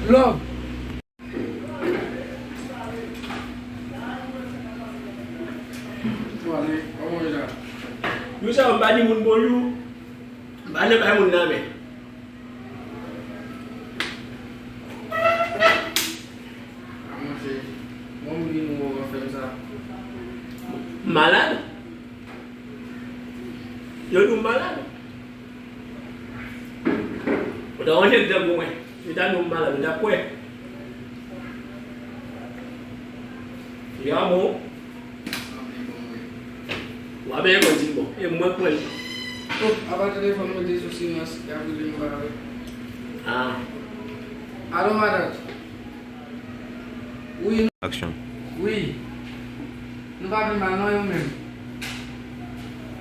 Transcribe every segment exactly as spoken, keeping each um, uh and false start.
Love. Yo sa, m pa di moun bonjou, m pa nan bay moun nan men. A monchè, bon m vin wè w ap fè m sa. M malad? Yo di w m malad? Ou ta ranje l tankou mwen. Yo ta di w m malad, ou ta kwè. Ya bon. W ap byen konn si l bon. E mwen k pran l. Oh, apa telefòn mwen te sou silans, y ap rele m pa wè. Ah. Alo, matant. Wi. Aksyon. Wi. Nou pa pi mal non, yo menm.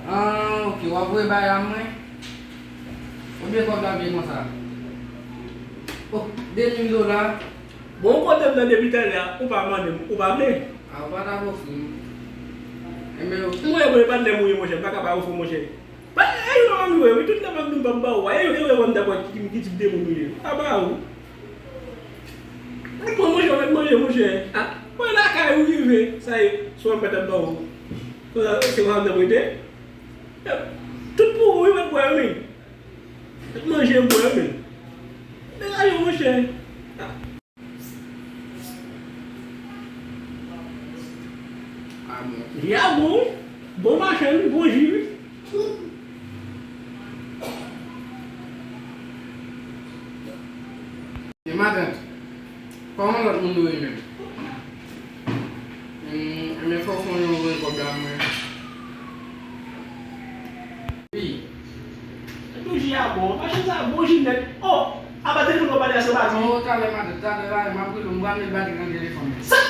Ah, ok, w ap voye bagay la mwen? Konbyen kòb la vle konsa? Oh, de mil dola. Bon, ou kote m nan depi talè a, ou pa mande m, ou pa vle? A, ou pa t ap ofri m. Enben, ou... Mwen, mwen, patnè m ou ye, monchè, m pa ka pa ofri w, monchè. Pa, e yo, m ap jwe, wi, tout lè m ap di m p ap ba ou a, e yo, e yo, m t ap wè ki, ki tip de moun ou ye. Pa ba ou. Ou pran manje, ou mèt manje, monchè. A, mwen lakay ou rive, sa ye, sou an mèt ap ba ou. Konsa, se konsa m t ap rete. Tout pou ou, wi, mèt bwè, wi. Manje, bwè, men. Men la, yo, monchè. Ah. Ah bon. Li a bon, wi. Bon machann, wi, bon ji, wi. E matant, kòman lòt moun yo ye menm? Hmm, enben fò w fè yon voye kòb la mwen. Wi. Epi w ji a bon. Machann sa bon ji nèt. Oh, apa telefòn w ap pale a se pa ti. Oh, talè matant, talè la, m ap rele w, m pral met batri nan telefòn nan. Sa?